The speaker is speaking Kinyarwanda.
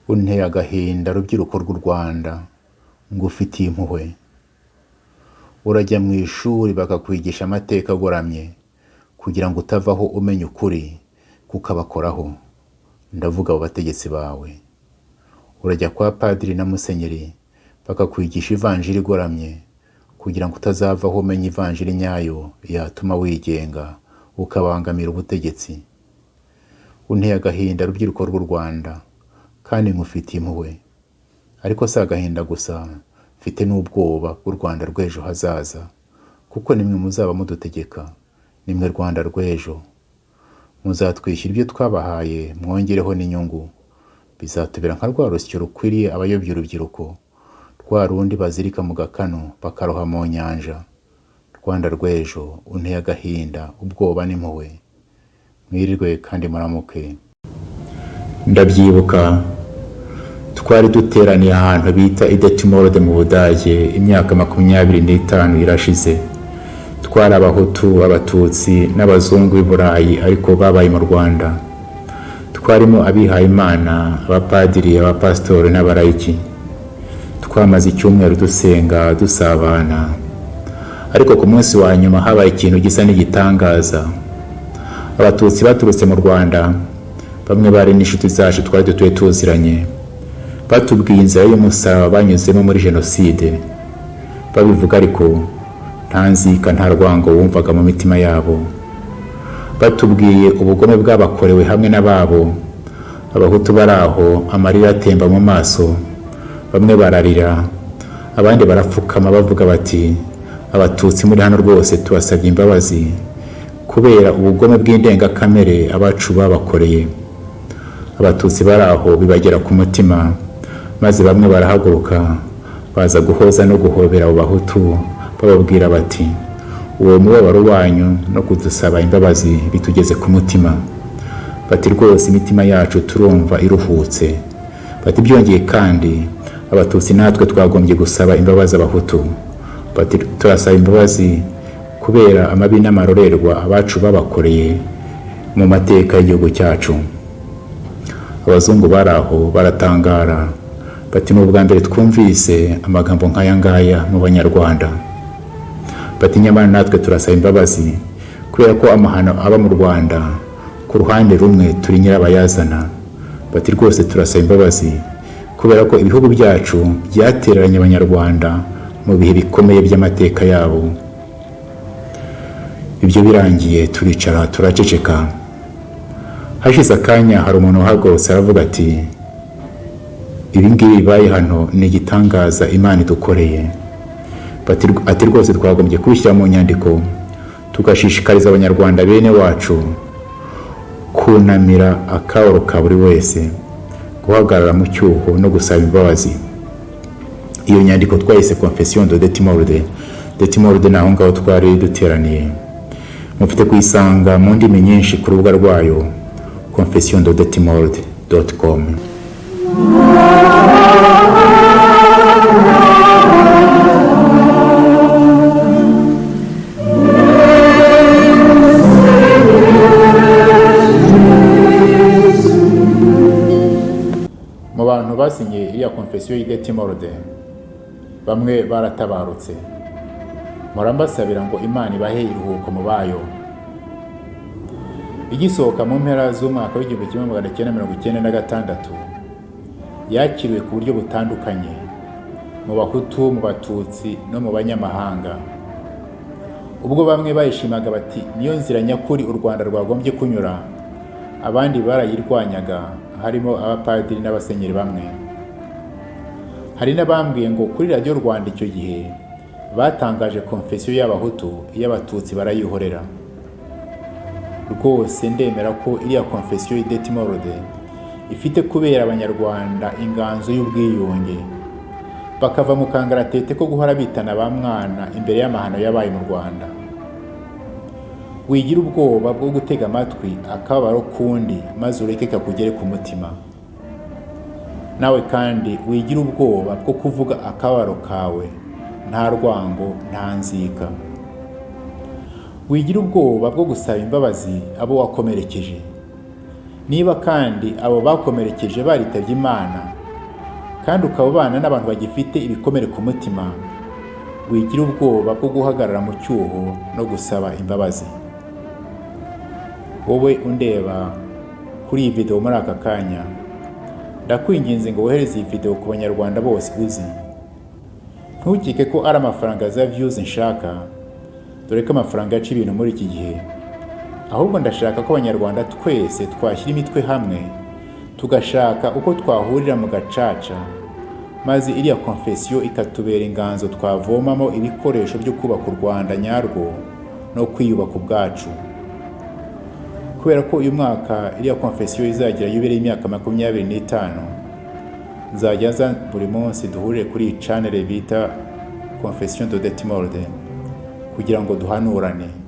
Unteye agahinda rubyiruko rw'u Rwanda, ngufitiye impuhwe. Urajya mu ishuri bakakwigisha amateka agoramye kugira ngo utavaho umenya ukuri kukabakoraho, ndavuga abo bategetsi bawe. Urajya kwa padiri na musenyeri bakakwigisha ivanjiri igoramye kugira ngo utazavaho umenya ivanjiri nyayo yatuma wigenga ukabangamira ubutegetsi. Unteye agahinda rubyiruko rw'u Rwanda kandi nkufitiye impuhwe. Ariko si agahinda gusa, mfite n'ubwoba bw'u Rwanda rw'ejo hazaza, kuko nimwe muzaba mudutegeka, nimwe Rwanda rw'ejo. Muzatwishyura ibyo twabahaye mwongereho n'inyungu. Bizatubera nka rwa rusyo rukwiriye abayobya urubyiruko, rwa rundi bazirika mu gakanu bakaroha mu nyanja. Rwanda rw'ejo, unteye agahinda, ubwoba n'impuhwe. Mwirirwe kandi muramuke. Ndabyibuka twari duteraniye ahantu bita i Detmold mu Budage, imyaka 25 irashize. Twari Abahutu, Abatutsi n'Abazungu b'i Burayi ariko babaye mu Rwanda. Twarimo abihayimana, abapadiri, abapasitori n'abarayiki. Twamaze icyumweru dusenga, dusabana. Ariko ku munsi wa nyuma habaye ikintu gisa n'igitangaza. Abatutsi baturutse mu Rwanda, bamwe bari n'inshuti zacu twari dutuye tuziranye, batubwiye inzira y'umusaraba banyuzemo muri jenoside. Babivuga ariko nta nzika, nta rwango wumvaga mu mitima yabo. Batubwiye ubugome bwabakorewe hamwe n'ababo. Abahutu bari aho amarira atemba mu maso, bamwe bararira, abandi barapfukama bavuga bati: "Abatutsi muri hano rwose tubasabye imbabazi kubera ubugome bw'indengakamere abacu babakoreye." Abatutsi bari aho bibagera ku mutima, maze bamwe barahaguruka baza guhoza no guhobera abo Bahutu, bababwira bati: "Uwo mubabaro wanyu no kudusaba imbabazi bitugeze ku mutima." Bati: "Rwose imitima yacu turumva iruhutse." Bati: "Byongeye kandi Abatutsi natwe twagombye gusaba imbabazi Abahutu." Bati: "Turasaba imbabazi kubera amabi n'amarorerwa abacu babakoreye mu mateka y'igihugu cyacu." Abazungu bari aho baratangara, bati: "Ni ubwa mbere twumvise amagambo nk'aya ngaya mu Banyarwanda." Bati: "Nyamara natwe turasaba imbabazi kubera ko amahano aba mu Rwanda ku ruhande rumwe turi nyirabayazana." Bati: "Rwose turasaba imbabazi kubera ko ibihugu byacu byatereranye Abanyarwanda mu bihe bikomeye by'amateka yabo." Ibyo birangiye turicara turaceceka. Hashize akanya hari umuntu wahagurutse aravuga ati: "Ibi ngibi bibaye hano ni igitangaza Imana idukoreye." Ati: "Rwose twagombye kubishyira mu nyandiko tugashishikariza Abanyarwanda bene wacu kunamira akababaro ka buri wese, guhagarara mu cyuho no gusaba imbabazi." Iyo nyandiko twayise Confession de Detmold. Detmold ni aho ngaho twari duteraniye. Mufite kuyisanga mu ndimi nyinshi ku rubuga rwayo confessiondedetmold.com. Mu bantu basinye iriya Confession y'i Detmold, bamwe baratabarutse. Murambasabira ngo Imana ibahe iruhuko mu bayo. Igisohoka mu mpera z'umwaka w'1996, yakiriwe ku buryo butandukanye mu Bahutu, mu Batutsi no mu banyamahanga. Ubwo bamwe bayishimaga bati: "Niyo nzira nyakuri u Rwanda rwagombye kunyura," abandi barayirwanyaga, harimo abapadiri n'abasenyeri bamwe. Hari n'abambwiye ngo kuri Radiyo Rwanda icyo gihe batangaje Confession y'Abahutu, iy'Abatutsi barayihorera. Rwose ndemera ko iriya Confession y'i Detmold ifite kubera Abanyarwanda inganzo y'ubwiyunge, bakava mu kangaratete ko guhora bitana ba mwana imbere y'amahano yabaye mu Rwanda. Wigira ubwoba bwo gutega amatwi akababaro k'undi maze ureke kakugere ku mutima. Nawe kandi wigira ubwoba bwo kuvuga akababaro kawe nta rwango, nta nzika. Wigira ubwoba bwo gusaba imbabazi abo wakomerekeje. Niba kandi abo bakomerekeje baritabye Imana. Kandi ukaba ubana n'abantu bagifite ibikomere ku mutima, wigira ubwoba bwo guhagarara mu cyuho no gusaba imbabazi. Wowe undeba kuri iyi video muri aka kanya, ndakwinginze ngo wohereze iyi video ku Banyarwanda bose uzi. Ntukeke ko ari amafaranga za views nshaka, dore ko amafaranga yaca ibintu muri iki gihe. Ahubwo ndashaka ko Abanyarwanda twese twashyira imitwe hamwe, tugashaka uko twahurira mu gacaca, maze iriya confession ikatubera inganzo twavomamo ibikoresho byo kubaka u Rwanda nyarwo no kwiyubaka ubwacu. Kubera ko uyu mwaka iriya confession izagira yubile y'imyaka 25, nzajya nza buri munsi duhurire kuri iyi channel bita Confession de Detmold kugira ngo duhanurane.